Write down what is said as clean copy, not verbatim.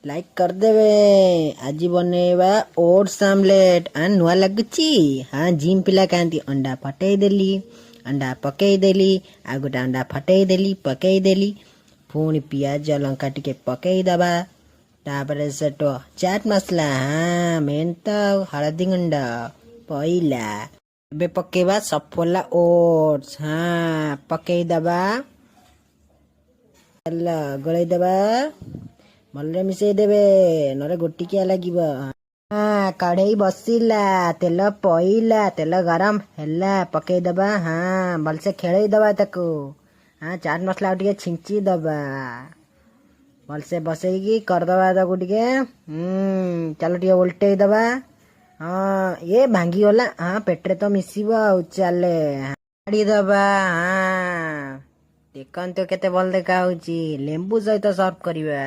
Like କରିଦେବେ। ଆଜି ବନେଇବା ଓଟ୍ସ ଆମଲେଟ୍। ନୂଆ ଲାଗୁଛି। ହଁ, ଜିମ୍ ପିଲା ଖାଆନ୍ତି। ଅଣ୍ଡା ଫଟେଇ ଦେଲି, ଅଣ୍ଡା ପକେଇ ଦେଲି, ଆଉ ଗୋଟେ ଅଣ୍ଡା ଫଟେଇ ଦେଲି, ପକେଇ ଦେଲି। ପୁଣି ପିଆଜ ଲଙ୍କା ଟିକେ ପକେଇ ଦବା। ତାପରେ ସେଠୁ ଚାଟ୍ ମସଲା, ହଁ, ମେନ୍ ତ ଆଉ ହଳଦୀ ଗୁଣ୍ଡ ପଇଲା। ଏବେ ପକେଇବା ସଫୋଲା ଓଟ୍ସ। ହଁ, ପକେଇଦବା। ତେଲ ଗୋଳେଇ ଦେବା, ଭଲରେ ମିଶେଇ ଦେବେ, ନହେଲେ ଗୋଟିକିଆ ଲାଗିବ। ହଁ, କଢେଇ ବସିଲା, ତେଲ ପଇଲା, ତେଲ ଗରମ ହେଲା, ପକେଇଦବା। ହଁ, ଭଲସେ ଖେଳେଇ ଦବା ତାକୁ। ହଁ, ଚାଟ୍ ମସଲା ଆଉ ଟିକେ ଛିଞ୍ଚି ଦବା। ଭଲସେ ବସେଇକି କରିଦବା ତାକୁ ଟିକେ। ଚାଲ, ଟିକେ ଓଲଟେଇ ଦବା। ହଁ, ଇଏ ଭାଙ୍ଗିଗଲା। ହଁ, ପେଟରେ ତ ମିଶିବ ଆଉ। ଚାଲେ, ଦବା। ହଁ, ଦେଖନ୍ତୁ କେତେ ଭଲ ଦେଖା ହଉଛି। ଲେମ୍ବୁ ସହିତ ସର୍ଭ କରିବା।